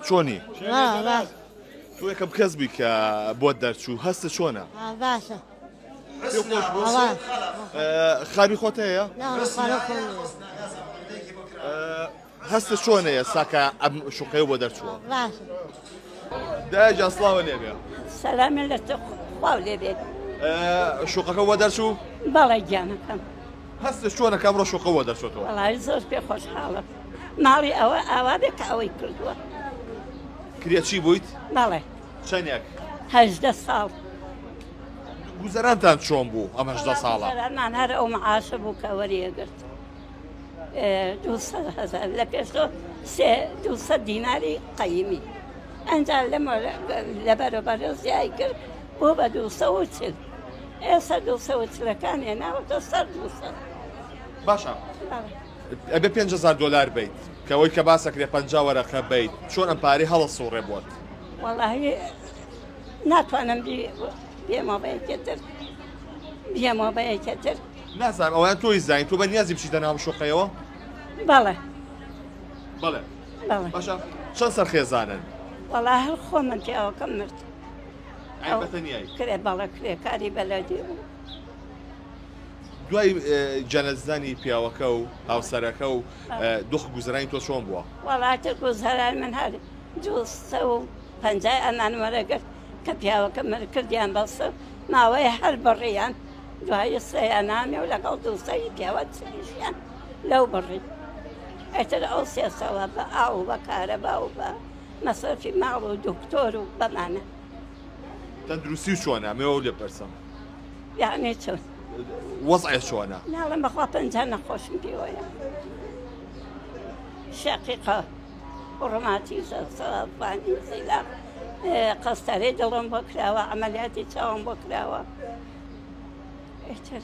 چۆنی؟ تۆ یەکەم کەس بووی کە بۆت دەرچوو، هەستت چۆنە؟ باشە. پێ خۆش بوو؟ خانووی خۆت هەیە؟ هەستت چۆنە ئێستا کە ئەم شوقەیە بۆ دەرچووە؟ باشە. دایە گیان سڵاوە لێ بێ. سەلامێ لە تۆ خواو لێ بێت. شوقەکە بۆ دەرچوو؟ بەڵێ گیانەکەم. هەستت چۆنە کە ئەمڕۆ شوقە بۆ دەرچۆتەوە؟ وەڵی زۆر پێ خۆشحاڵم. ماڵی ئەوە ئاوا بێ کە ئەوەی کردووە. کرێچی بوویت؟ بەڵێ. چەندێک؟ 18 ساڵ. گوزەرانتان چۆن بوو ئەم 18 ساڵە؟ گوزەرانمان هەر ئەو معاشە بوو کە وەریەگرت. 200 هەزار لە پێشەوە سێ 200 دیناری قەیمی. ئەنجا لەمە لە بەرەبەرە زیای کرد بۆ بە 240. ئێستا 240ەکان هێناوەتە سەر 200. باشە ئەبێ 5000 دۆلار بیت کە ئەوەی کە باسەکرێ 50 وەرەقە بیت چۆن ئەم پارەی هەڵەسوڕێ بۆت؟ وەڵاهی ناتوانم بێمەوە بە یەکێ تر بێمەوە بە یەکێ تر. نازانم ئەویان تۆی زانین تۆ بە نیازی بچیتە ناو شوقەیەوە؟ بەڵێ. بەڵێ. بەڵێ. باشە چەند سەر خێزانن؟ وەڵا هەر خۆمم پیاوەکەم مرد. ئەی بە تەنیایی؟ کرێ بەڵێ کرێکاری بەلەدی بوو. دوای گیانلەدەستدانی پیاوەکە و هاوسەرەکە و دۆخ گوزەرانی تۆ چۆن بووە؟ وەڵاتر گوزەران من هەر 250 ئەمان وەرەگرت کە پیاوەکە مرد کردیان بەسە ماوەی هەر بڕیان دوای سێیانامێ و لەگەڵ دووسەی پیاوە چلیشیان لەو بڕی ئەتر ئەو سێسەوە بە ئاو و بە کارەبا و بە مەسرەفی ماڵ و دکتۆر و بەمانە. تەندروستی و چۆنە؟ ئەمەوە لێ بپرسم. یعنی چۆن؟ وەزعێ چۆنە؟ ناڵێم بەخوا 50 نەخۆشم پێوەیە. شەقیقە ڕۆماتیزە سەرەتانی زیلا قەستەرەی دڵم بۆ کراوە، عەمەلیاتی چاوم بۆ کراوە. ئیتر.